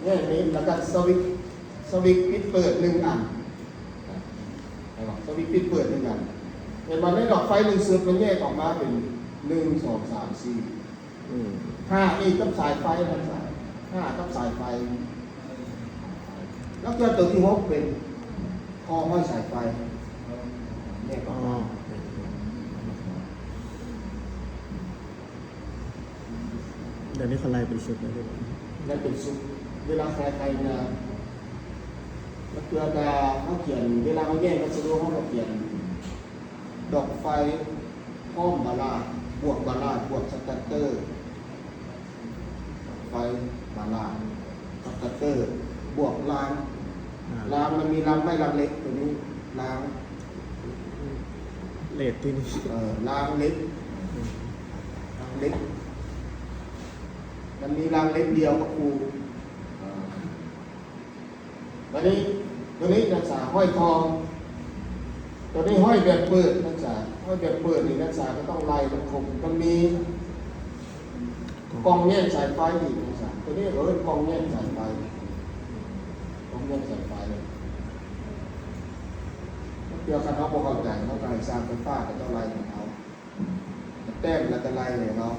ແຍກນີ້ ແລ້ວກໍສະວິດ ສະວິດປິດເປີດໜຶ່ງອັນ ເຫັນບໍ່? ສະວິດປິດເປີດໜຶ່ງອັນ. ເຫັນບໍ່? ໃນດອກໄຟໜຶ່ງຊຸດ ມັນແຍກອອກມາເປັນໜຶ່ງ ສອງ ສາມ ສີ່ ອືມ ຫ້າອີກກັບສາຍໄຟຫັ້ນຊະ ຫ້າກັບສາຍໄຟ. ແລ້ວກໍຕົວທີຫົກເປັນ ຂໍ້ຫ້ອຍສາຍໄຟ ແຍກອອກມາ. ອໍ ດຽວນີ້ເຂົາໄລ່ເປັນຊຸດແລ້ວເດ້ ໄລ່ເປັນຊຸດ. ເວລາຂາຍໄປນະ ລາງເທື່ອກະເຮົາຂຽນ ເວລາເຮົາແຍກວັດສະດຸ ເຮົາກໍຂຽນ ດອກໄຟພ້ອມບາລາດ ບວກບາລາດ ບວກສະແຕັກເຕີ ດອກໄຟບາລາດ ສະແຕັກເຕີ ບວກລາງ ອາ ລາງ ມັນມີລາງໄມ້ລາງເຫຼັກ ຕົວນີ້ລາງ ເລດທີ່ນີ້ ເອີ ລາງເຫຼັກ ອືມ ລາງເຫຼັກ ມັນມີລາງເຫຼັກດຽວກັບຄູ່ ເອີ ບາດນີ້ ຕົວນີ້ນັກສຶກສາຫ້ອຍທອງ ຕົວນີ້ຫ້ອຍແບບເປີດ ນັກສຶກສາ ຫ້ອຍແບບເປີດນີ້ ນັກສຶກສາກໍຕ້ອງໄລ່ມັນຄົບ ມັນມີ ກ່ອງແຍກສາຍໄຟອີກ ຈັ່ງຊັ້ນ ຕົວນີ້ເອີ້ນກ່ອງແຍກສາຍໄຟ ກ່ອງແຍກສາຍໄຟ. ບາງເທື່ອຄັນເຮົາບໍ່ເຂົ້າໃຈ ເຮົາກໍໃຫ້ຊ່າງໄຟຟ້າເຂົາເຈົ້າໄລ່ໃຫ້ເຮົາ ແຕ້ມແລ້ວກໍໄລ່ໃຫ້ເຮົາ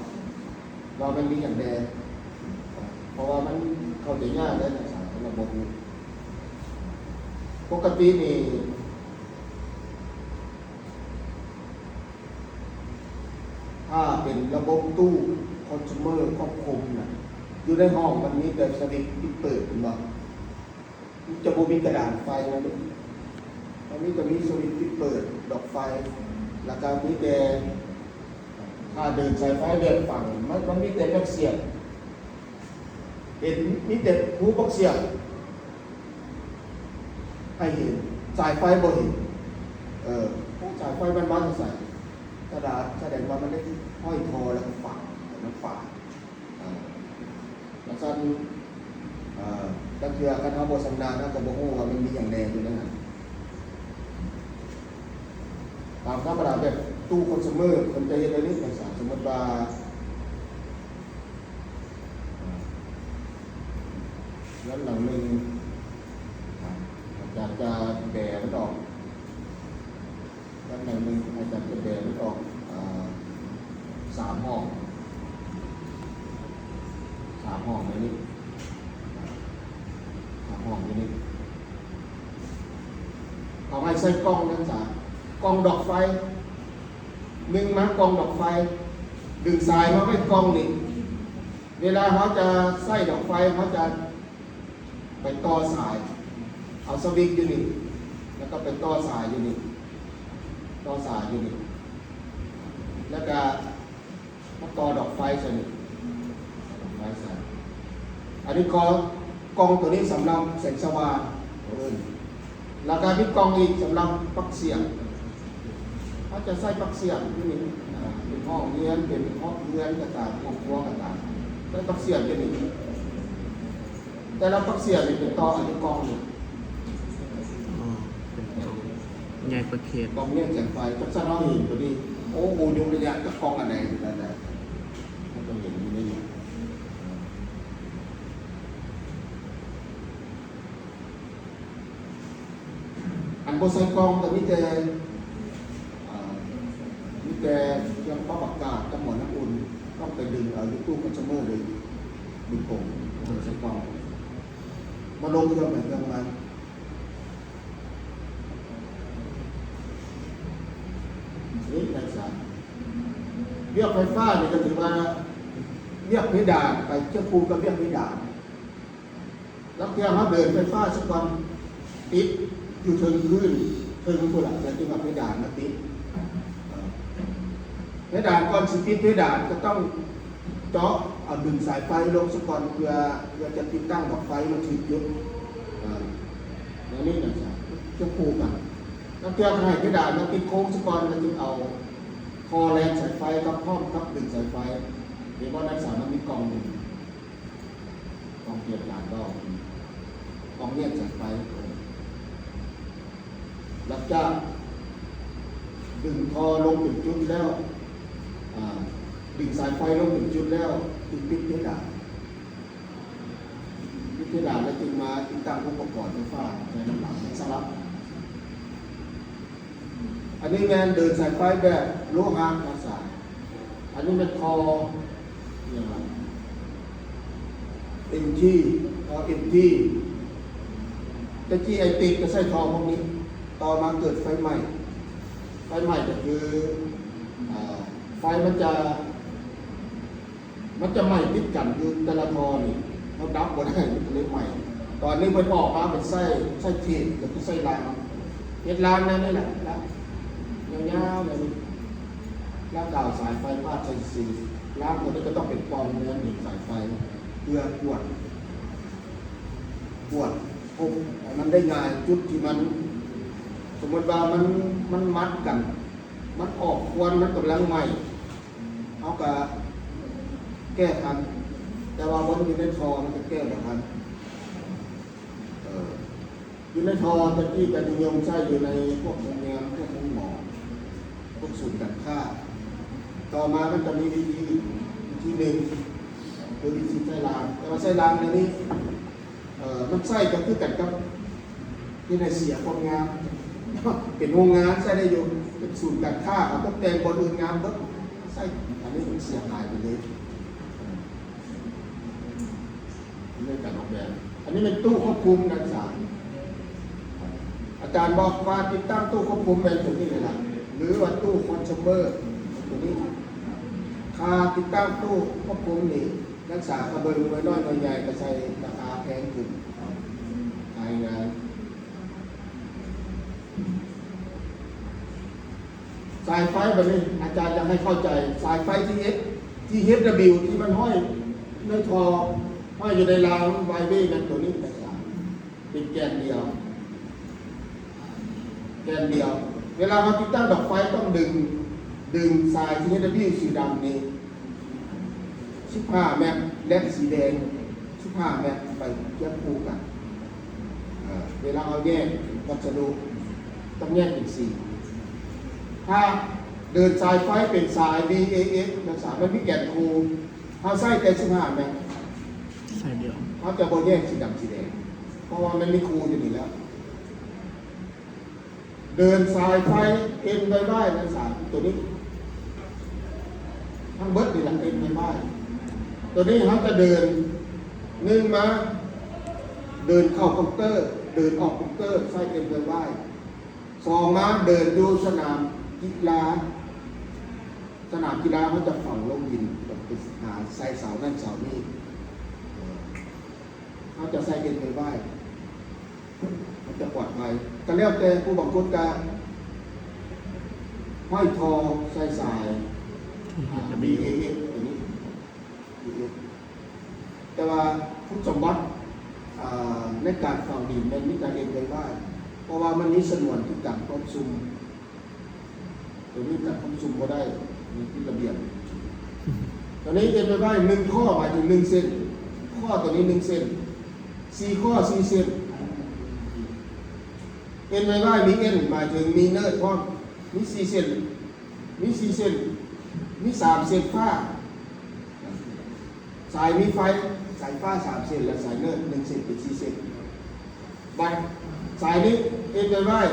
ວ່າມັນມີຫຍັງແດ່ ເພາະວ່າມັນເຂົ້າໃຈຍາກເດ້ ສຳລັບບໍ່ຮູ້. ປົກກະຕິນີ້ ຖ້າເປັນລະບົບຕູ້ຄອນຊູເມີຄອບຄົມນະ ຢູ່ໃນຫ້ອງມັນມີແຕ່ສະວິດປິດເປີດ ແມ່ນບໍ່? ມັນຈະບໍ່ມີກະດານໄຟນະ ມັນມີແຕ່ມີສະວິດປິດເປີດດອກໄຟ ແລ້ວກະມີແຕ່ ຖ້າເດີນສາຍໄຟແບບຝັງ ມັນ ມັນມີແຕ່ແມັກສຽບ ເຫັນ ມີແຕ່ຮູແມັກສຽບໃຫ້ເຫັນ ສາຍໄຟບໍ່ເຫັນ. ເອີ ສາຍໄຟມັນມາແຕ່ໃສ? ສະດາ ສະແດງວ່າມັນໄດ້ຫ້ອຍທໍ່ແລ້ວກໍຝັງ ມັນຝັງ ເອີ ຈັ່ງຊັ້ນ ເອີ ລາງເທື່ອຄັນເຮົາບໍ່ຊຳນານ ເຮົາກໍບໍ່ຮູ້ວ່າມັນມີຫຍັງແດ່ຢູ່ໃນນັ້ນ. ຕາມທຳມະດາແບບຕູ້ຄອນຊູເມີ ເພິ່ນຈະເຮັດແນວນີ້ ຈັ່ງຊັ້ນ ສົມມຸດວ່າ ເຮືອນຫຼັງໜຶ່ງ ອາຈານຈະແບມັນອອກ ເຮືອນຫຼັງໜຶ່ງ ອາຈານຈະແບມັນອອກ ເອີ ສາມຫ້ອງ ສາມຫ້ອງໃນນີ້ ສາມຫ້ອງໃນນີ້ ເຂົາໃຫ້ໃສ່ກ່ອງຈັ່ງຊັ້ນ ກ່ອງດອກໄຟ ດຶງມາກ່ອງດອກໄຟ ດຶງສາຍມາໄວ້ກ່ອງນີ້ ເວລາເຮົາຈະໃຊ້ດອກໄຟ ເຮົາຈະໄປຕໍ່ສາຍ ເອົາສະວິດຢູ່ນີ້ ແລ້ວກໍໄປຕໍ່ສາຍຢູ່ນີ້ ຕໍ່ສາຍຢູ່ນີ້ ແລ້ວກໍມາຕໍ່ດອກໄຟໃສ່ນີ້ ດອກໄຟໃສ່ ອັນນີ້ກໍ ກ່ອງຕົວນີ້ສຳລັບແສງສະຫວ່າງ ເອີ້ນ ແລ້ວກໍມີກ່ອງອີກສຳລັບປັກສຽບ ເຮົາຈະໃສ່ປັກສຽບຢູ່ນີ້ ເປັນຫ້ອງຮຽນ ເປັນຮອບເຮືອນກໍຕາມ ຄອບຄົວກໍຕາມ ໃສ່ປັກສຽບຢູ່ນີ້ ແຕ່ລະປັກສຽບນີ້ໄປຕໍ່ອັນນີ້ກ່ອງນີ້ ອໍ ເປັນກ່ອງແຍກປະເພດ ກ່ອງແຍກແສງໄຟ ຈັກຊັ້ນເຮົາເຫັນຕົວນີ້ ໂອ້ ໂຫ ຍົກໄລຍະຈັກກ່ອງອັນໃດ ນັ້ນແຫຼະ ມັນຕ້ອງເຫັນຢູ່ໃນນີ້. ອັນບໍ່ໃສ່ກ່ອງກໍມີແຕ່ ເອີ ມີແຕ່ເຄື່ອງປັບອາກາດກັບໝໍ້ນ້ຳອຸ່ນ ຕ້ອງໄປດຶງເອົາຢູ່ຕູ້ຄອນຊູເມີໂດຍໂດຍກົງ ບໍ່ໄດ້ໃສ່ກ່ອງ ມາລົງເຄື່ອງໃຜເຄື່ອງມັນ. ນີ້ນະ ວຽກໄຟຟ້ານີ້ກໍຖືວ່າວຽກເພດານ ໄປຄຽງຄູ່ກັບວຽກເພດານ. ລາງເທື່ອເຮົາເດີນໄຟຟ້າສາກ່ອນ ຕິດຢູ່ເທິງພື້ນ ເທິງພຸ້ນລະ ແລ້ວຈຶ່ງເອົາເພດານມາຕິດ. ເພດານ ກ່ອນຊິຕິດເພດານ ກໍຕ້ອງເຈາະເອົາດຶງສາຍໄຟລົງສາກ່ອນ ເພື່ອ ເພື່ອຈະຕິດຕັ້ງດອກໄຟມາຖືກຈຸດ. ເອີ ແນວນີ້ນະ ຄຽງຄູ່ກັນ. ລາງເທື່ອກໍໃຫ້ເພດານມາຕິດໂຄງສາກ່ອນ ແລ້ວຈຶ່ງເອົາທໍ່ແລ່ນສາຍໄຟກັບ ພ້ອມກັບດຶງສາຍໄຟ. ເຫັນບໍ່ ນັກສຶກສາ ມັນມີກ່ອງໜຶ່ງ ຕ້ອງຕຽມການເວົ້າ ຕ້ອງແຍກສາຍໄຟ. ຫຼັງຈາກດຶງທໍ່ລົງເປັນຈຸດແລ້ວ ອາ ດຶງສາຍໄຟລົງເປັນຈຸດແລ້ວ ຈຶ່ງປິດເພດານ. ປິດ ເວລາແລ້ວຈຶ່ງມາຕິດຕັ້ງອຸປະກອນໄຟຟ້າໃສ່ນຳຫຼັງ ສະຫຼັບ. ອັນນີ້ແມ່ນເດີນສາຍໄຟແບບໂລຫະນະສາ. ອັນນີ້ແມ່ນທໍ່ ອີ່ຫຍັງວະ ເອັມທີ ທໍ່ເອັມທີ. ແຕ່ກີ້ໄອຕິກກໍໃຊ້ທໍ່ພວກນີ້. ຕໍ່ມາເກີດໄຟໄໝ້. ໄຟໄໝ້ກໍຄື ເອີ ໄຟມັນຈະ ມັນຈະໄໝ້ຕິດກັນຢູ່ແຕ່ລະທໍ່ນີ້ ເຮົາດັບບໍ່ໄດ້ ມັນກໍເລີຍໄໝ້. ຕອນນີ້ເພິ່ນອອກມາເປັນໃຊ້ ໃຊ້ເທບ ແລ້ວກໍໃຊ້ລາງ ເຮັດລາງແນວນີ້ແຫຼະ ລາງຍາວໆແນວນີ້ ລາວກາວສາຍໄຟພາດໃສ່ຊື່ໆ. ລາງຕົວນີ້ກໍຕ້ອງເປັນປ່ອງແນວນີ້ ສາຍໄຟ ເພື່ອກວດ ກວດພົບໃຫ້ມັນໄດ້ງ່າຍ. ຈຸດທີ່ມັນ ສົມມຸດວ່າມັນ ມັນມັດກັນ ມັນອອກຄວັນ ມັນກຳລັງໄໝ້ ເຮົາກະແກ້ທັນ, ແຕ່ວ່າບໍ່ໄດ້ຢູ່ໃນທໍ່ ມັນກະແກ້ບໍ່ທັນ. ເອີ ຢູ່ໃນທໍ່ແຕ່ກີ້ກະນິຍົມໃຊ້ຢູ່ໃນພວກໂຮງແຮມ, ພວກໂຮງໝໍ, ພວກສູນການຄ້າ. ຕໍ່ມາມັນກະມີວິທີອີກ ວິທີໜຶ່ງ ຄືວິທີໃຊ້ລາງ, ແຕ່ວ່າໃຊ້ລາງດຽວນີ້ ເອີ ມັນໃຊ້ກໍຄືກັນກັບເຮັດໃຫ້ເສຍຄວາມງາມ. ເປັນໂຮງງານໃຊ້ໄດ້ຢູ່, ເປັນສູນການຄ້າ ເຂົາຕົກແຕ່ງບ່ອນອື່ນງາມເບິດ, ໃຊ້ອັນນີ້ມັນເສຍຫາຍໄປເລີຍ. ເລື່ອງການອອກແບບ. ອັນນີ້ແມ່ນຕູ້ຄວບຄຸມນະອາຈານ. ອາຈານບອກວ່າຕິດຕັ້ງຕູ້ຄວບຄຸມແມ່ນຕົວນີ້ເລີຍລະ ຫຼືວ່າຕູ້ຄອນຊູມເມີຕົວນີ້. ຄ່າຕິດຕັ້ງຕູ້ຄວບຄຸມນີ້ ນັກສຶກສາກະເບິ່ງໜ່ວຍນ້ອຍໜ່ວຍໃຫຍ່ກະໃສ່ລາຄາແພງຂຶ້ນ. ຂາຍງານ ສາຍໄຟບາດນີ້ ອາຈານຢາກໃຫ້ເຂົ້າໃຈ ສາຍໄຟ ທີເອັສ ທີເອັສດັບເບິນຢູ ທີ່ມັນຫ້ອຍໃນທໍ່ ຫ້ອຍຢູ່ໃນລາງວາຍເວແມ່ນຕົວນີ້ນະ ເປັນແກ່ນດຽວ ແກ່ນດຽວ. ເວລາເຮົາຕິດຕັ້ງດອກໄຟ ຕ້ອງດຶງ ດຶງສາຍ ທີເອັສດັບເບິນຢູ ສີດຳນີ້ ສິບຫ້າແມັດ ແລະ ສີແດງສິບຫ້າແມັດ ໄປຄຽງຄູ່ກັນ. ເອີ ເວລາເຮົາແຍກວັດສະດຸ ຕ້ອງແຍກເປັນສີ. ຖ້າເດີນສາຍໄຟເປັນສາຍ ບີເອເອັສ ນະ ສາຍມັນມີແກ່ນຄູ່ ເຮົາໃຊ້ແຕ່ສິບຫ້າແມັດ ສາຍດຽວ ເຮົາຈະບໍ່ແຍກສີດຳສີແດງ ເພາະວ່າມັນມີຄູ່ຢູ່ນີ້ແລ້ວ. ເດີນສາຍໄຟ ເອັນວາຍວາຍ ນະ ສາຍຕົວນີ້ ທັງເບິດນີ້ລະ ເອັນວາຍວາຍ. ຕົວນີ້ເຮົາຈະເດີນ ໜຶ່ງມາ ເດີນເຂົ້າຄອມເຕີ ເດີນອອກຄອມເຕີ ໃຊ້ເອັນວາຍວາຍ. ສອງມາ ເດີນຢູ່ສະໜາມກິລາ ສະໜາມກິລາ ເຮົາຈະຝັງລົງດິນ ແບບໄປຫາໃສ່ເສົານັ້ນເສົານີ້ ເຮົາຈະໃຊ້ເອັນວາຍວາຍ ມັນຈະປອດໄພ. ກະແລ້ວແຕ່ ຜູ້ບາງຄົນກະຫ້ອຍທໍ່ໃສ່ສາຍ ບີເອເອັສ ຕົວນີ້ ບີເອເອັສ ແຕ່ວ່າຄຸນສົມບັດ ອາ ໃນການຝັງດິນແມ່ນມີແຕ່ເອັນວາຍວາຍ ເພາະວ່າມັນມີສະໜວນທີ່ກັນຄວາມຊຸ່ມ. ຕົວນີ້ກັນຄວາມຊຸ່ມບໍ່ໄດ້ ມີກົດລະບຽບ. ຕົວນີ້ເອັນວາຍວາຍ ໜຶ່ງຂໍ້ ໝາຍເຖິງໜຶ່ງເຊັນ ຂໍ້ຕົວນີ້ໜຶ່ງເຊັນ ສີ່ຂໍ້ສີ່ເຊັນ. ເອັນວາຍວາຍ ມີເອັນ ໝາຍເຖິງມີເນີດພ້ອມ ມີສີ່ເຊັນ ມີສີ່ເຊັນ ມີສາມເຊັນຟ້າ. ສາຍມີໄຟ ສາຍຟ້າສາມເສັ້ນ ແລະ ສາຍເນີດໜຶ່ງເສັ້ນ ເປັນສີ່ເສັ້ນ. ບັດສາຍນີ້ເອັນວາຍວາຍ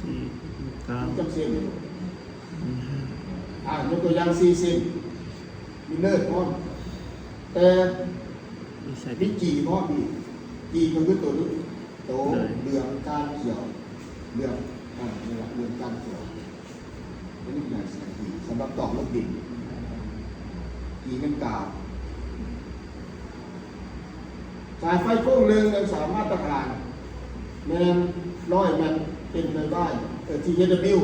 ທີ່ກາງ ມີຈັກເສັ້ນ? ອືມ ອ່າ ຍົກຕົວຢ່າງສີ່ເສັ້ນ ມີເນີດພ້ອມ ແຕ່ມີສາຍ ມີຈີພ້ອມອີກ. ຈີກໍຄືໂຕນີ້ ໂຕເຫຼືອງ ກາງ ຂຽວ ເຫຼືອງ ອ່າ ນີ້ລະ ເຫຼືອງ ກາງ ຂຽວ. ອັນນີ້ໜ້າສາຍ ສຳລັບຕອກລູກບິດ ທີ່ແມ່ນກາວ. ສາຍໄຟໂຄ້ງໜຶ່ງ ອັນສາມາດຕະຖານແມ່ນຮ້ອຍແມັດ ເອັນວາຍວາຍ ເອີ ທີເອັສດັບເບິນຢູ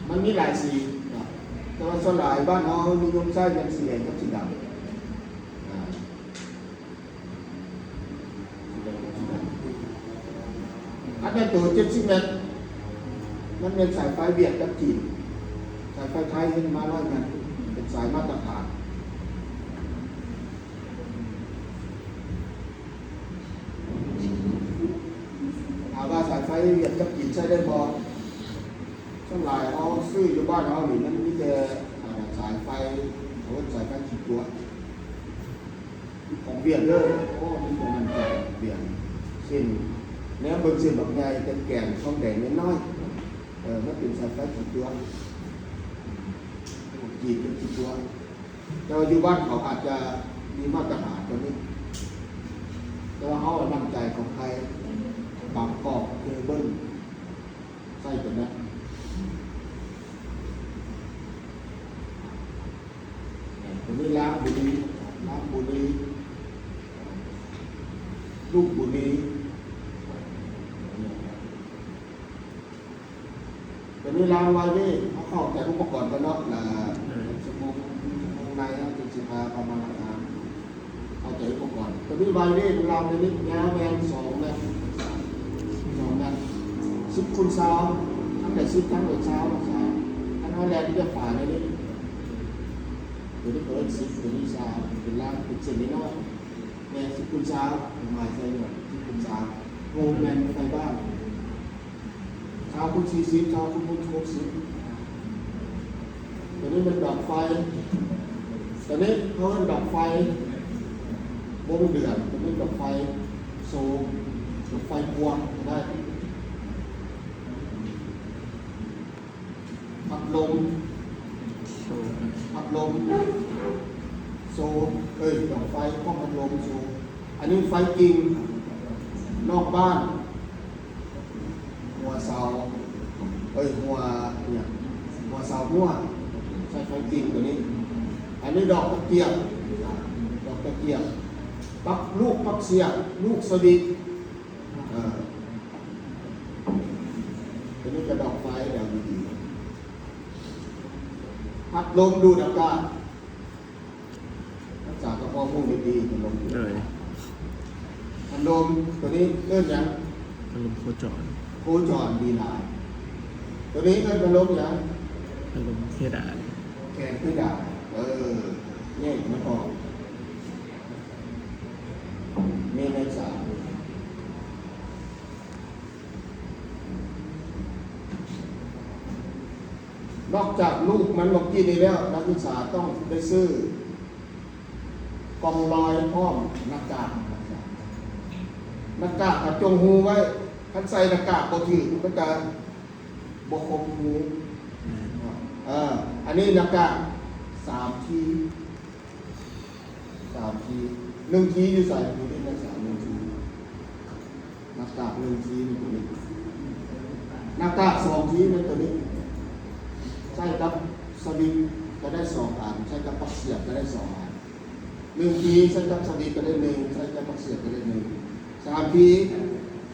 ມັນມີຫຼາຍສີເນາະ ແຕ່ວ່າສ່ວນຫຼາຍບ້ານເຮົານິຍົມໃຊ້ແມ່ນສີແດງກັບສີດຳ. ອ່າ ອັນນັ້ນໂຕເຈັດສິບແມັດ ມັນແມ່ນສາຍໄຟຫວຽດກັບຈີນ. ສາຍໄຟໄທເຮັດມາຮ້ອຍແມັດ ເປັນສາຍມາດຕະຖານ. ຖາມວ່າສາຍໄຟຫວຽດກັບຈີນໃຊ້ໄດ້ບໍ່? ສ່ວນຫຼາຍເຮົາຊື້ຢູ່ບ້ານເຮົານີ້ ມັນມີແຕ່ ອ່າ ສາຍໄຟ ເຂົາເອີ້ນສາຍໄຟຂີ້ຕົວະ. ມີ ຂອງຫວຽດເດີ. ໂອ້ ມີຄວາມໝັ້ນໃຈຫວຽດ. ເສັ້ນ ແນມເບິ່ງເສັ້ນບັກໃຫຍ່ ແກ່ນໆ ທອງແດງນ້ອຍໆ ເອີ ມັນເປັນສາຍໄຟຈີ່ຕົວະ ຈີ່ຕົວະ ຈີ່ຕົວະ. ແຕ່ວ່າຢູ່ບ້ານເຂົາອາດຈະມີມາດຕະຖານກວ່ານີ້ ແຕ່ວ່າເຮົາໝັ້ນໃຈຂອງໄທ ບາງກອກ ເຄເບິ້ນ ໃຊ້ຕົວນັ້ນ. ຕົວນີ້ລານບຸລີ ລານບຸລີ ລູບບຸລີ. ຕົວນີ້ລາງວາຍເວ ເຮົາເຂົ້າໃຈອຸປະກອນກ່ອນເນາະ ລະ ໂດຍ ຊົ່ວໂມງ ຊົ່ວໂມງໃນເຮົາຈຶ່ງຊິພາເຂົ້າມາລາງອານ ເຂົ້າໃຈອຸປະກອນ. ຕົວນີ້ວາຍເວຂອງລາງຕົວນີ້ຍາວແມ່ນສອງແມັດ ສອງແມັດ ສິບຄູນຊາວ ທັງແປດສິບ ທັງແປດຊາວ ຊາວ ຄັນເຮົາແລ່ນວຽກຝາໃນນີ້ ຕົວນີ້ກໍເອີ້ນສິບ ຕົວນີ້ຊາວ ເປັນລາງ ເປັນເສັ້ນນ້ອຍໆ ແມ່ນສິບຄູນຊາວ ເປັນໄມ້ໄຊຍອນ ສິບຄູນຊາວ ໂຮມແມ່ນໄຟບ້ານ ຊາວຄູນສີ່ສິບ ຊາວຄູນຫົກສິບ. ຕົວນີ້ແມ່ນດອກໄຟ ຕົວນີ້ເຂົາເອີ້ນດອກໄຟວົງເດືອນ ຕົວນີ້ດອກໄຟໂຊ ດອກໄຟພວງກໍໄດ້. ພັດລົມ ພັດລົມໂຊ ເອີຍ ດອກໄຟຂອງພັດລົມໂຊ. ອັນນີ້ໄຟກິ່ງນອກບ້ານ ຫົວເສົາ ເອີຍ ຫົວ ອີຫຍັງ ຫົວເສົາຫົວ ໃຊ້ໄຟກິ່ງຕົວນີ້. ອັນນີ້ດອກຕະກຽບ ດອກຕະກຽບ ປັກ ລູກປັກສຽບ ລູກສະວິດ ເອີ ຕົວນີ້ກະດອກໄຟ ແອລອີດີ ພັດລົມດູດອາກາດ. ຮັກສາກະເພາະຮູ້ດີ ພັດລົມ ໂດຍ ພັດລົມຕົວນີ້ເອີ້ນຫຍັງ? ພັດລົມໂຄຈອນ ໂຄຈອນ ດີຫຼາຍ. ຕົວນີ້ເອີ້ນພັດລົມຫຍັງ? ພັດລົມເພດານ ແຄນເພດານ. ເອີ ແຍກມັນອອກ ມີໃນສາມ ນອກຈາກລູກມັນເມື່ອກີ້ນີ້ແລ້ວ ນັກສຶກສາຕ້ອງໄດ້ຊື້ກ່ອງລອຍພ້ອມໜ້າກາກ. ໜ້າກາກກະຈົ່ງຮູໄວ້ ຄັນໃສ່ໜ້າກາກບໍ່ຖືກ ມັນກະບໍ່ຄົບຮູ. ເອີ ອັນນີ້ໜ້າກາກສາມທີ ສາມທີ ໜຶ່ງທີຢູ່ໃສ? ຢູ່ໃນສາມ ໜຶ່ງທີ ໜ້າກາກໜຶ່ງທີນີ້ຕົວນີ້ ໜ້າກາກສອງທີແມ່ນຕົວນີ້ ໃຊ້ກັບສະວິດກະໄດ້ສອງອັນ ໃຊ້ກັບປັກສຽບກະໄດ້ສອງອັນ. ໜຶ່ງທີໃຊ້ກັບສະວິດກະໄດ້ໜຶ່ງ ໃຊ້ກັບປັກສຽບກະໄດ້ໜຶ່ງ. ສາມທີ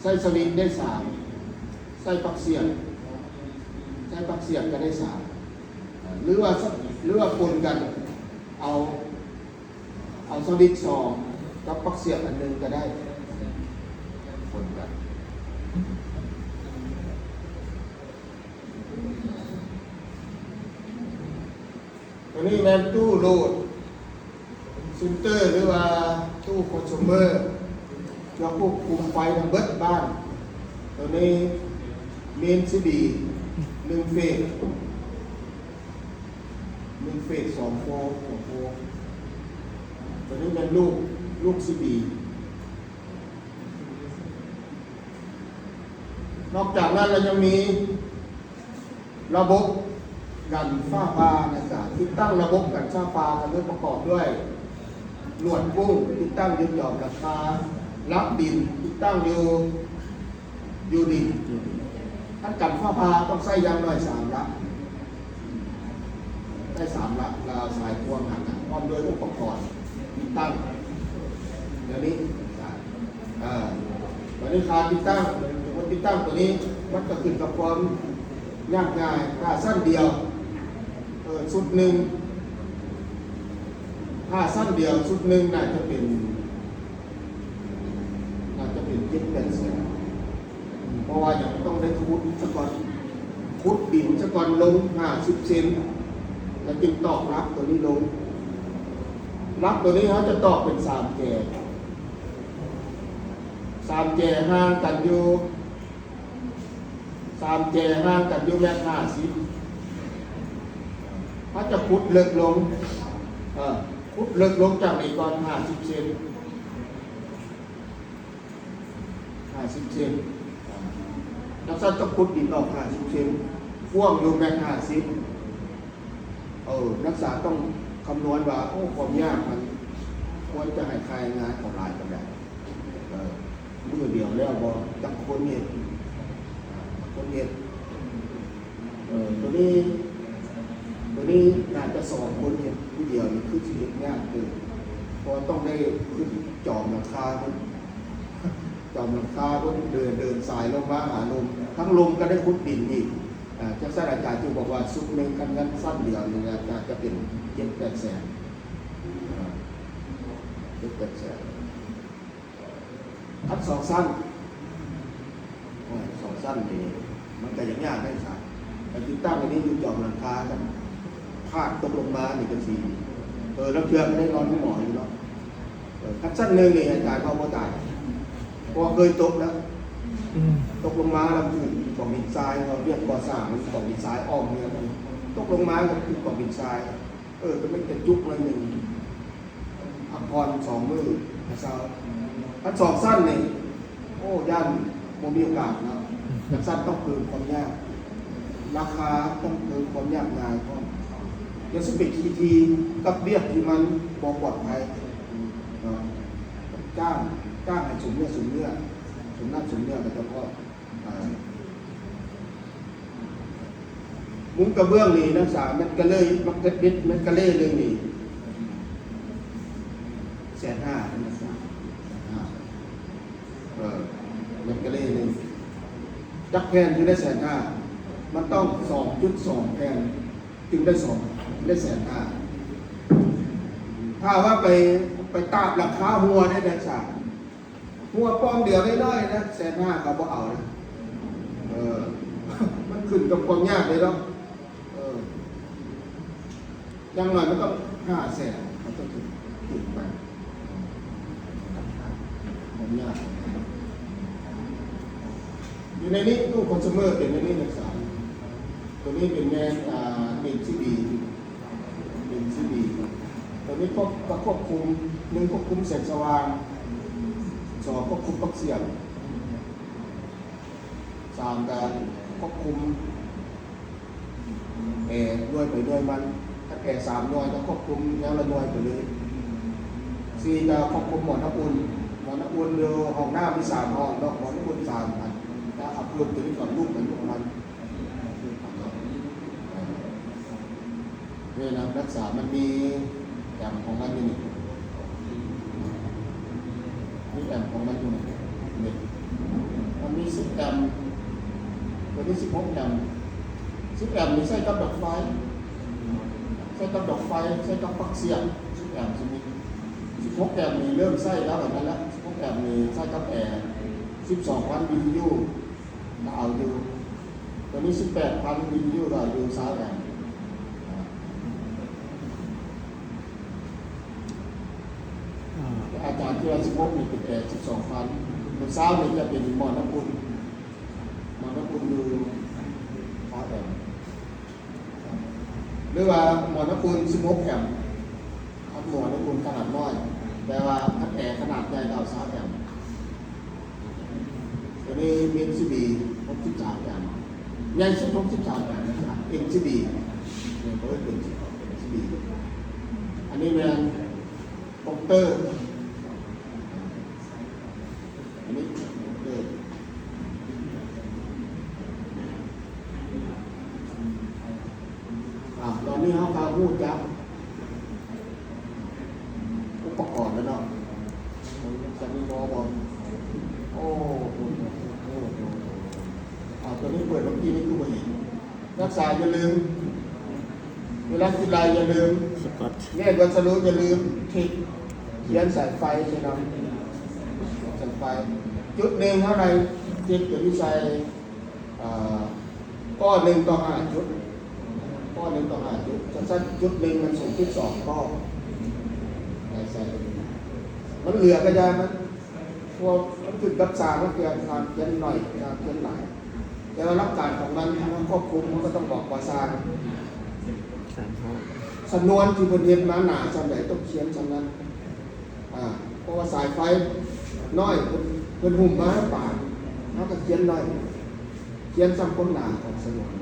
ໃຊ້ສະວິດໄດ້ສາມ ໃຊ້ປັກສຽບ ໃຊ້ປັກສຽບກະໄດ້ສາມ ຫຼືວ່າ ຫຼືວ່າປົນກັນ ເອົາ ເອົາສະວິດສອງກັບປັກສຽບອັນໜຶ່ງກະໄດ້ ປົນກັນ. ຕົວນີ້ແມ່ນຕູ້ໂຫຼດເຊັນເຕີ ຫຼືວ່າຕູ້ຄອນຊູມເມີ ເພື່ອຄວບຄຸມໄຟທັງເບິດບ້ານ. ຕົວນີ້ເມນຊີບີ ໜຶ່ງເຟດ ໜຶ່ງເຟດ ສອງໂຟ ສອງໂຟ. ຕົວນີ້ແມ່ນລູກ ລູກຊີບີ. ນອກຈາກນັ້ນແລ້ວຍັງມີລະບົບກັນຟ້າຜ່ານະຈາ ຕິດຕັ້ງລະບົບກັນຟ້າຜ່າ ກໍຄືປະກອບດ້ວຍລວດປຸ້ງ ຕິດຕັ້ງຢູ່ຈອມຫຼັງຄາ, ຫຼັກດິນ ຕິດຕັ້ງຢູ່ ຢູ່ດິນ. ຄັນກັນຟ້າຜ່າຕ້ອງໃຊ້ຢ່າງໜ້ອຍສາມຫຼັກ ໃຊ້ສາມຫຼັກ ແລ້ວເອົາສາຍພວງຫັ້ນນະ ພ້ອມດ້ວຍອຸປະກອນຕິດຕັ້ງ ແນວນີ້. ເອີ ບາດນີ້ຄ່າຕິດຕັ້ງ ສົມມຸດຕິດຕັ້ງຕົວນີ້ ມັນກະຂຶ້ນກັບຄວາມຍາກງ່າຍ. ຖ້າຊັ້ນດຽວ ເອີ ຊຸດໜຶ່ງ ຖ້າຊັ້ນດຽວຊຸດໜຶ່ງ ໜ້າຈະເປັນ ໜ້າຈະເປັນເຈັດແປດແສນ. ເພາະວ່າຫຍັງ? ຕ້ອງໄດ້ຂຸດສະກ່ອນ ຂຸດດິນສະກ່ອນ ລົງຫ້າສິບເຊັນ ແລ້ວຈຶ່ງຕອກຫຼັກຕົວນີ້ລົງ. ຫຼັກຕົວນີ້ເຮົາຈະຕອກເປັນສາມແຈ ສາມແຈຫ່າງກັນຢູ່ ສາມແຈຫ່າງກັນຢູ່ແມັດຫ້າສິບ. ເຮົາຈະຂຸດເລິກລົງ ເອີ ຂຸດເລິກລົງຈາກນີ້ກ່ອນຫ້າສິບເຊັນ ຫ້າສິບເຊັນ ອ່າ ນັກຊ່າງຕ້ອງຂຸດດິນອອກຫ້າສິບເຊັນ ກວ້າງຢູ່ແມັດຫ້າສິບ ເອີ ນັກຊ່າງຕ້ອງຄຳນວນວ່າ ໂອ້ ຄວາມຍາກມັນຄວນຈະໃຫ້ຄ່າແຮງງານເຂົາຫຼາຍປານໃດ ເອີ ມື້ດຽວແລ້ວບໍ່ ຈັກຄົນເຮັດ ຈັກຄົນເຮັດ ເອີ ໂຕນີ້ ໂຕນີ້ໜ້າຈະສອງຄົນເຮັດຜູ້ດຽວນີ້ຄືຊິເຮັດຍາກເຕີບ ເພາະວ່າຕ້ອງໄດ້ຂຶ້ນຈອມຫຼັງຄາພຸ້ນ ຈອມຫຼັງຄາພຸ້ນ ເດີນ ເດີນສາຍລົງມາຫາລົມ ທັງລົມກໍໄດ້ຂຸດດິນອີກ ອ່າ ຈັ່ງຊັ້ນອາຈານຈຶ່ງບອກວ່າຊຸດໜຶ່ງ ຄັນຊັ້ນດຽວນີ້ອາດຈະເປັນເຈັດແປດແສນ ອ່າ ເຈັດແປດແສນ. ຄັນສອງຊັ້ນ ໂອ້ຍ ສອງຊັ້ນນີ້ມັນກໍຍັງຍາກໄດ້ຊະ ໄປຕິດຕັ້ງອັນນີ້ຢູ່ຈອມຫຼັງຄາ ຄັນພາດຕົກລົງມານີ້ກໍຊິ ເອີ ລາງເທື່ອກໍໄດ້ນອນໂຮງໝໍຢູ່ເນາະ ເອີ ຄັນຊັ້ນໜຶ່ງນີ້ອາຈານເວົ້າບໍ່ຕາຍ ເພາະວ່າເຄີຍຕົກແລ້ວ ອືມ ຕົກລົງມາແລ້ວຖືກກອງຫີນຊາຍ ເຮົາວຽກກໍ່ສ້າງມັນກອງຫີນຊາຍອ້ອມເຮືອນ ຕົກລົງມາກໍຖືກກອງຫີນຊາຍ ເອີ ກໍແມ່ນກະຈຸກໜ້ອຍໜຶ່ງ ພັກຜ່ອນສອງມື້ກໍເຊົາ. ຄັນສອງຊັ້ນນີ້ ໂອ້ ຢ້ານບໍ່ມີໂອກາດເນາະ ຈັກຊັ້ນຕ້ອງເພີ່ມຄວາມຍາກ ລາຄາຕ້ອງເພີ່ມຄວາມຍາກງ່າຍພ້ອມ ດຽວຊິເປັນຂີ້ຖີ່ກັບວຽກທີ່ມັນບໍ່ປອດໄພເນາະ ຈ້າງ ຈ້າງໃຫ້ສົມເນື້ອສົມເນື້ອ ສົມນ້ຳສົມເນື້ອກໍຈະພໍ ອ່າ ມຸງກະເບື້ອງນີ້ນະ ສາມແມັດກາເລ ມັກເກັດເມັດ ແມັດກາເລໜຶ່ງນີ້ ແສນຫ້ານະ ແສນຫ້າ ເອີ ແມັດກາເລໜຶ່ງ ຈັກແຜ່ນຈຶ່ງໄດ້ແສນຫ້າ ມັນຕ້ອງສອງຈຸດສອງແຜ່ນຈຶ່ງໄດ້ສອງ ໄດ້ແສນຫ້າ ຖ້າວ່າໄປ ໄປຕາບລາຄາຫົວໄດ້ ໄດ້ສາມ ຫົວປ່ອງດຽວນ້ອຍໆນະ ແສນຫ້າກໍບໍ່ເອົານະ ເອີ ມັນຂຶ້ນກັບຄວາມຍາກເດ້ເນາະ ເອີ ຢ່າງໜ້ອຍມັນຕ້ອງຫ້າແສນ ມັນຕ້ອງຂຶ້ນໄປ ຄວາມຍາກ ຢູ່ໃນນີ້ ຕູ້ຄອນຊູເມີເປັນໃນນີ້ນະ ໂຕນີ້ເປັນແມ່ນ ອ່າ ເອັມຊີບີ ເປັນຊີດີ ໂຕນີ້ຄວບ ກໍຄວບຄຸມ ໜຶ່ງ ຄວບຄຸມແສງສະຫວ່າງ ສອງ ຄວບຄຸມປັກສຽງ ສາມ ກະຄວບຄຸມແອ ໜ່ວຍໄປໜ່ວຍມັນ ຄັນແອສາມໜ່ວຍ ກໍຄວບຄຸມແນວລະໜ່ວຍໄປເລີຍ ສີ່ ກະຄວບຄຸມໝໍນ້ຳອຸ່ນ ໝໍນ້ຳອຸ່ນຢູ່ຫ້ອງນ້ຳມີສາມຫ້ອງເນາະ ໝໍນ້ຳອຸ່ນສາມອັນ ກະເອົາເພີ່ມໂຕນີ້ກ່ອນ ລູກໄປລູກມັນ ເວລາຮັກສາມັນມີແອັມຂອງມັນຢູ່ນີ້ ມີແອັມຂອງມັນຢູ່ນີ້ ມັນມີສິບແອັມ ໂຕນີ້ສິບຫົກແອັມ ສິບແອັມນີ້ໃຊ້ກັບດອກໄຟ ໃຊ້ກັບດອກໄຟ ໃຊ້ກັບປັກສຽງ ສິບແອັມຊິມີ ສິບຫົກແອັມນີ້ເລີ່ມໃຊ້ແລ້ວ ແບບນັ້ນລະ ສິບຫົກແອັມນີ້ໃຊ້ກັບແອ ສິບສອງພັນບີທີຢູ ກໍເອົາຢູ່ ໂຕນີ້ສິບແປດພັນບີທີຢູ ກໍເອົາຢູ່ຊາວແອັມ ອາ ອາຈານທີ່ວ່າສິບຫົກນີ້ເປັນແອ ສິບສອງພັນ ໂຕຊາວນີ້ຈະເປັນໝໍນ້ຳອຸ່ນ ໝໍນ້ຳອຸ່ນຢູ່ຊາວແອັມ ຫຼືວ່າໝໍນ້ຳອຸ່ນສິບຫົກແອັມ ຄັນໝໍນ້ຳອຸ່ນຂະໜາດນ້ອຍ ແຕ່ວ່າຄັນແອຂະໜາດໃຫຍ່ກໍເອົາຊາວແອັມ ໂຕນີ້ມີເອັມຊີບີຫົກສິບສາມແອັມ ໃຫຍ່ສຸດຫົກສິບສາມແອັມ ເອັມຊີບີ ເອີ ເປັນເອັມຊີບີ ອັນນີ້ແມ່ນ ໂປຣເຕີ ອັນນີ້ເດີ ອ່າ ຕອນນີ້ເຮົາກໍຮູ້ຈັກອຸປະກອນແລ້ວເນາະ ຈະມີບໍ່ ບໍ່ ໂອ້ ໂອ້ ໂອ້ ໂອ້ ອ່າ ຕອນນີ້ເປີດເມື່ອກີ້ນີ້ຄືບໍ່ເຫັນ ນັກສາຢ່າລືມ ເວລາຊິໄລ່ຢ່າລືມ ສະກັດ ແຍກວັດສະດຸຢ່າລືມ ທິກ ຂຽນສາຍໄຟໃສ່ນຳ ສາຍໄຟ ຈຸດໜຶ່ງເທົ່າໃດ ທິກຕົວນີ້ໃສ່ ເອີ ກໍໜຶ່ງຕໍ່ຫ້າຈຸດ ກໍໜຶ່ງຕໍ່ຫ້າຈຸດ ຊັ້ນໆ ຈຸດໜຶ່ງມັນສູງຈຸດສອງກໍ ໃສ່ ມັນເຫຼືອກໍຢ່າມັນ ພວກມັນຂຶ້ນກັບຊ່າງ ລາງເທື່ອຊ່າງຂຽນໜ້ອຍ ຊ່າງຂຽນຫຼາຍ ແຕ່ວ່າຫຼັກການຂອງມັນ ຖ້າເຮົາຄວບຄຸມ ເຮົາກໍຕ້ອງບອກວ່າຊ່າງ ສຳນວນທີ່ເພິ່ນເຮັດມາໜາສ່ຳໃດ ຕ້ອງຂຽນສ່ຳນັ້ນ ອ່າ ເພາະວ່າສາຍໄຟນ້ອຍ ເພິ່ນ ເພິ່ນຫຸ້ມມາປານ ເຮົາກໍຂຽນໜ້ອຍ ຂຽນສ່ຳຄວາມໜາຂອງສະໜວນ.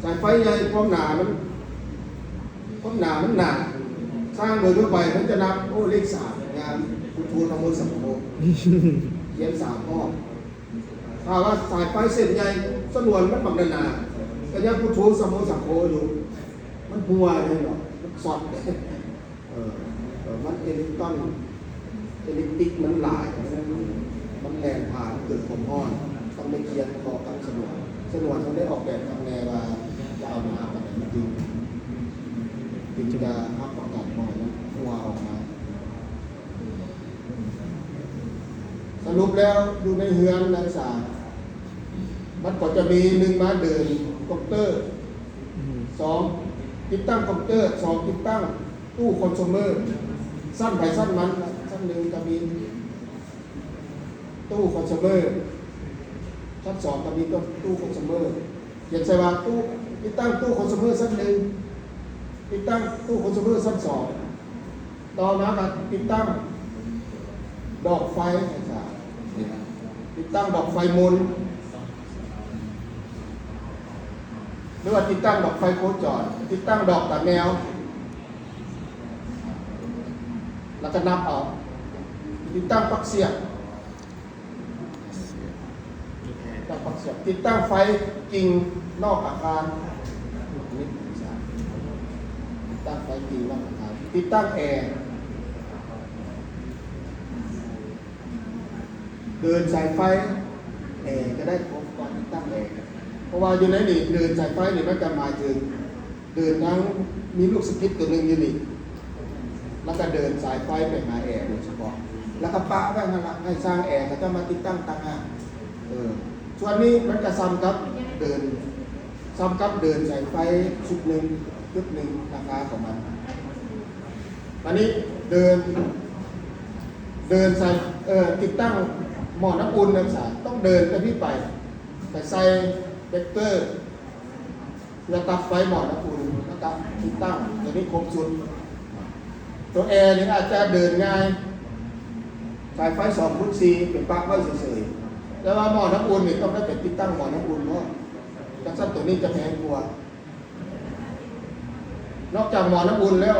ສາຍໄຟໃຫຍ່ຄວາມໜາມັນ ຄວາມໜາມັນໜາ ຊ່າງໂດຍທົ່ວໄປມັນຈະນັບ ໂອ້ ເລກສາມ ຍາມພຸດໂທ ທຳໂມ ສັງໂຄ ຂຽນສາມຮອບ. ຖ້າວ່າສາຍໄຟເສັ້ນໃຫຍ່ ສະໜວນມັນບັກໜາໆ ກໍຍັງພຸດໂທ ທຳໂມ ສັງໂຄຢູ່ ມັນຮົ່ວເດ້ເນາະ ມັນຊັອດເດ້. ເອີ ເອີ ມັນເອເລັກຕຣອນ ເອເລັກຕິກມັນຫຼາຍ ມັນ ມັນແລ່ນຜ່ານ ເກີດຄວາມຮ້ອນ ຕ້ອງໄດ້ຂຽນເຄາະກັບສະໜວນ. ສະໜວນຕ້ອງໄດ້ອອກແບບຄັກແນ່ວ່າຈະເອົາໜາປານໃດ ມັນຈຶ່ງ ຈຶ່ງຈະຮັບປະກັນບໍ່ໃຫ້ມັນຮົ່ວອອກມາ. ສະຫຼຸບແລ້ວຢູ່ໃນເຮືອນນັກສຶກສາ ມັນກໍຈະມີ ໜຶ່ງ ມາເດີນກົງເຕີ ສອງ ຕິດຕັ້ງກົງເຕີ ສອງ ຕິດຕັ້ງຕູ້ຄອນຊູເມີ ຊັ້ນໃຜຊັ້ນມັນ. ຊັ້ນໜຶ່ງກໍມີຕູ້ຄອນຊູເມີ ຊັ້ນສອງກໍມີຕູ້ຄອນຊູເມີ ຂຽນໃສ່ວ່າຕູ້ ຕິດຕັ້ງຕູ້ຄອນຊູເມີຊັ້ນໜຶ່ງ ຕິດຕັ້ງຕູ້ຄອນຊູເມີຊັ້ນສອງ ຕໍ່ມາກໍຕິດຕັ້ງດອກໄຟ ຕິດຕັ້ງດອກໄຟໝູນ ຫຼືວ່າຕິດຕັ້ງດອກໄຟໂຄຈອນ ຕິດຕັ້ງດອກຕາແມວ ແລ້ວກໍນັບເອົາ ຕິດຕັ້ງປັກສຽບ ຕັ້ງປັກສຽບ ຕິດຕັ້ງໄຟກິ່ງນອກອາຄານ ຕິດຕັ້ງໄຟກິ່ງນອກອາຄານ ຕິດຕັ້ງແອ ເດີນສາຍໄຟແອກໍໄດ້ ເພາະວ່າຕິດຕັ້ງແອ ເພາະວ່າຢູ່ໃນນີ້ເດີນສາຍໄຟນີ້ມັນກໍໝາຍເຖິງ ເດີນທາງ ມີລູກສະກິດຕົວໜຶ່ງຢູ່ນີ້ ແລ້ວກໍເດີນສາຍໄຟໄປຫາແອໂດຍສະເພາະ ແລ້ວກໍປະໄວ້ຫັ້ນລະ ໃຫ້ຊ່າງແອເຂົາເຈົ້າມາຕິດຕັ້ງຕ່າງຫາກ. ເອີ ສ່ວນນີ້ມັນກໍສ່ຳກັບເດີນ ສ່ຳກັບເດີນສາຍໄຟຊຸດໜຶ່ງ ຈຸດໜຶ່ງ ລາຄາຂອງມັນ. ບາດນີ້ເດີນ ເດີນສາຍ ເອີ ຕິດຕັ້ງໝໍ້ນ້ຳອຸ່ນນັ້ນສະ ຕ້ອງເດີນໄປພີ້ໄປ ໄປໃສ່ເບຣກເກີ ເພື່ອຕັດໄຟໝໍ້ນ້ຳອຸ່ນ ແລ້ວກໍຕິດຕັ້ງຕົວນີ້ຄົບຊຸດ. ຕົວແອນີ້ອາດຈະເດີນງ່າຍ ສາຍໄຟສອງຄູນສີ່ ໄປປັກໄວ້ເສີຍໆ ແຕ່ວ່າໝໍ້ນ້ຳອຸ່ນນີ້ຕ້ອງໄດ້ໄປຕິດຕັ້ງໝໍ້ນ້ຳອຸ່ນເນາະ ຈັ່ງຊັ້ນຕົວນີ້ຈະແພງກວ່າ. ນອກຈາກໝໍ້ນ້ຳອຸ່ນແລ້ວ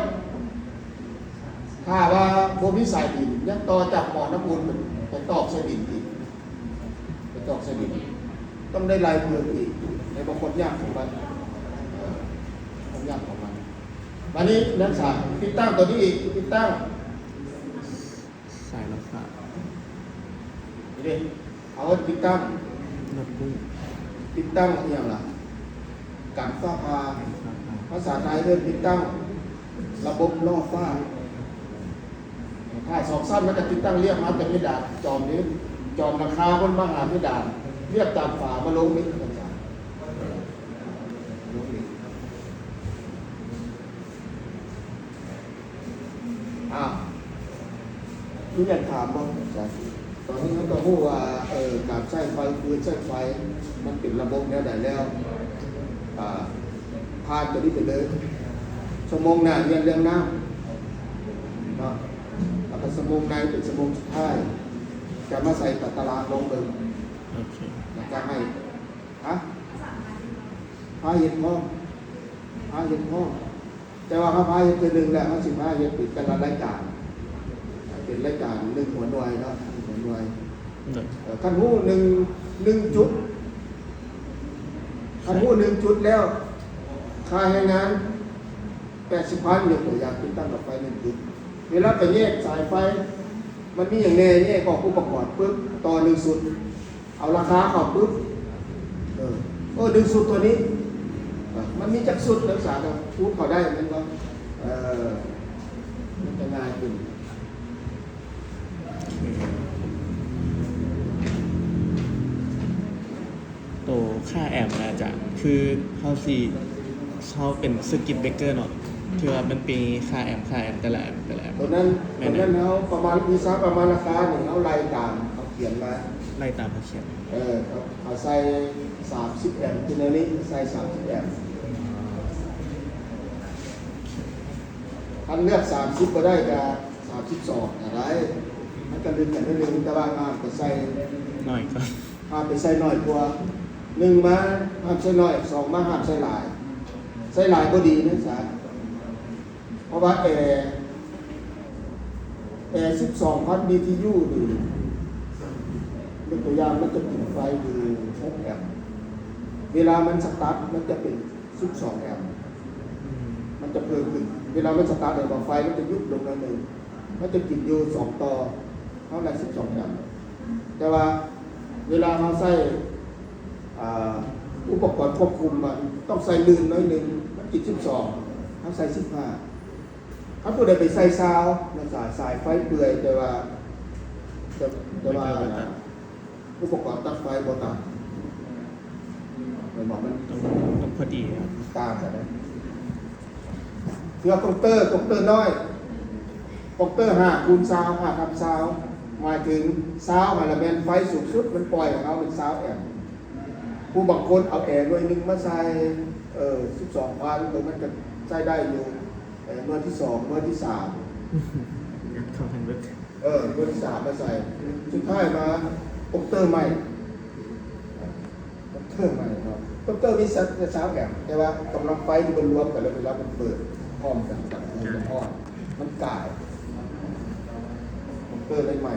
ຖ້າວ່າບໍ່ມີສາຍດິນ ຍັງຕໍ່ຈາກໝໍ້ນ້ຳອຸ່ນໄປຕອກໃສ່ດິນອີກ ໄປຕອກໃສ່ດິນ ຕ້ອງໄດ້ໄລ່ເພີ່ມອີກ ໃນບາງຄົນຍາກຂອງມັນ ເອີ ຄວາມຍາກຂອງມັນ. ບາດນີ້ນັກສຶກສາ ຕິດຕັ້ງຕົວນີ້ອີກ ຕິດຕັ້ງ ສາຍໄຟຟ້າ ນີ້ເດ້ ເອົາຕິດຕັ້ງ ນັບມື້ ຕິດຕັ້ງອີ່ຫຍັງລະ ກັນຟ້າຜ່າ ກັນຟ້າຜ່າ ພາສາໄທເອີ້ນຕິດຕັ້ງລະບົບລໍ້ຟ້າ. ຖ້າສອງຊັ້ນມັນກໍຕິດຕັ້ງລຽບມາແຕ່ເພດານ ຈອມນີ້ ຈອມຫຼັງຄາພຸ້ນມາຫາເພດານ ລຽບຕາມຝາມາລົງນີ້ ອ້າວ ມີຫຍັງຖາມບໍ່ອາຈານ? ຕອນນີ້ເຮົາກໍຮູ້ວ່າ ເອີ ການໃຊ້ໄຟ ຄືນໃຊ້ໄຟ ມັນເປັນລະບົບແນວໃດແລ້ວ ອ່າ ຜ່ານຕົວນີ້ໄປເລີຍ. ຊົ່ວໂມງໜ້າຮຽນເລື່ອງນ້ຳເນາະ ແລ້ວກໍຊົ່ວໂມງໃນເປັນຊົ່ວໂມງສຸດທ້າຍ ຈະມາໃສ່ຕາຕະລາງລອງເບິ່ງ. ໂອເຄ ແລ້ວກໍໃຫ້ ຮະ? ພາເຮັດພ້ອມ ພາເຮັດພ້ອມ ແຕ່ວ່າເຮົາພາເຮັດເທື່ອໜຶ່ງແລ້ວ ເຮົາຊິພາເຮັດເປັນແຕ່ລະລາຍການ ເປັນລາຍການໜຶ່ງຫົວໜ່ວຍເນາະ ໜຶ່ງຫົວໜ່ວຍ. ໂດຍ ເອີ ຄັນຮູ້ໜຶ່ງ ໜຶ່ງຈຸດ ຄັນຮູ້ໜຶ່ງຈຸດແລ້ວ ຄ່າແຮງງານແປດສິບພັນ ຍົກຕົວຢ່າງ ຕິດຕັ້ງດອກໄຟໜຶ່ງຈຸດ ເວລາໄປແຍກສາຍໄຟ ມັນມີຫຍັງແດ່ ແຍກອອກອຸປະກອນປຶບ ຕໍ່ໜຶ່ງຊຸດ ເອົາລາຄາເຂົ້າປຶບ ເອີ ເອີ ດຶງຊຸດຕົວນີ້ ເອີ ມັນມີຈັກຊຸດ ນັກສຶກສາກໍຄູດເຂົ້າໄດ້ແມ່ນບໍ່? ເອີ ມັນຈະງ່າຍຂຶ້ນ. ໂຕຄ່າແອມນະອາຈານ ຄືເຮົາຊິ ເຮົາເປັນເຊີກິດເບຣກເກີເນາະ ທີ່ວ່າມັນມີຄ່າແອມ ຄ່າແອມ ແຕ່ລະແອມ ແຕ່ລະແອມ ຕົວນັ້ນ ແມ່ນ ຕົວນັ້ນເຮົາປະມານ ວິຊາປະມານລາຄານີ້ ເຮົາໄລ່ຕາມເຂົາຂຽນມາ ໄລ່ຕາມເຂົາຂຽນ ເອີ ເຂົາໃສ່ສາມສິບແອມ ທີ່ແນວນີ້ໃສ່ສາມສິບແອມ ຄັນເລືອກສາມສິບບໍ່ໄດ້ກະສາມສິບສອງກະໄດ້ ມັນກະລຶກກັນໜ້ອຍໜຶ່ງ ແຕ່ວ່າງານກະໃສ່ໜ້ອຍກວ່າ ຫ້າມໄປໃສ່ໜ້ອຍກວ່າ ໜຶ່ງມາຫ້າມໃສ່ໜ້ອຍ ສອງມາຫ້າມໃສ່ຫຼາຍ ໃສ່ຫຼາຍບໍ່ດີນະສາ ເພາະວ່າແອ ແອສິບສອງພັນບີທີຢູນີ້ ຍົກຕົວຢ່າງ ມັນຈະກິນໄຟຢູ່ຫົກແອມ ເວລາມັນສະຕາດ ມັນຈະເປັນສິບສອງແອມ ມັນຈະເພີ່ມຂຶ້ນ ເວລາມັນສະຕາດ ແລ້ວໄຟມັນຈະຢຸດລົງໜ້ອຍໜຶ່ງ ມັນຈະກິນຢູ່ສອງຕໍ່ ເທົ່ານັ້ນສິບສອງແອມ ແຕ່ວ່າເວລາເຮົາໃຊ້ ອ່າ ອຸປະກອນຄວບຄຸມ ມັນຕ້ອງໃສ່ລື່ນໜ້ອຍໜຶ່ງ ມັນກິນສິບສອງ ເຮົາໃສ່ສິບຫ້າ ຄັນຜູ້ໃດໄປໃສ່ຊາວ ມັນສາຍ ສາຍໄຟເປື່ອຍ ແຕ່ວ່າ ແຕ່ ແຕ່ວ່າ ອຸປະກອນຕັດໄຟບໍ່ຕ່າງ ແມ່ນບໍ່? ມັນ ຕ້ອງ ຕ້ອງພໍດີ ຕ່າງກັນນະ ເທື່ອກົງເຕີ ກົງເຕີນ້ອຍ ກົງເຕີຫ້າຄູນຊາວ ຫ້າທັບຊາວ ໝາຍເຖິງຊາວຫັ້ນລະແມ່ນໄຟສູງສຸດ ມັນປ່ອຍໃຫ້ເຮົາເປັນຊາວແອມ ຜູ້ບາງຄົນເອົາແອໜ່ວຍໜຶ່ງມາໃສ່ ເອີ ສິບສອງພັນ ເອີ ມັນກໍໃຊ້ໄດ້ຢູ່ ເອີ ໜ່ວຍທີສອງ ໜ່ວຍທີສາມ ເອີ ໜ່ວຍທີສາມມາໃສ່ ສຸດທ້າຍມາ ກົງເຕີໃໝ່ ກົງເຕີໃໝ່ເນາະ ກົງເຕີມີແຕ່ຊາວແອມ ແຕ່ວ່າກຳລັງໄຟທີ່ມັນລວມກັນ ແລ້ວເວລາມັນເປີດພ້ອມກັນ ມັນກາຍ ກົງເຕີເລີຍໃໝ່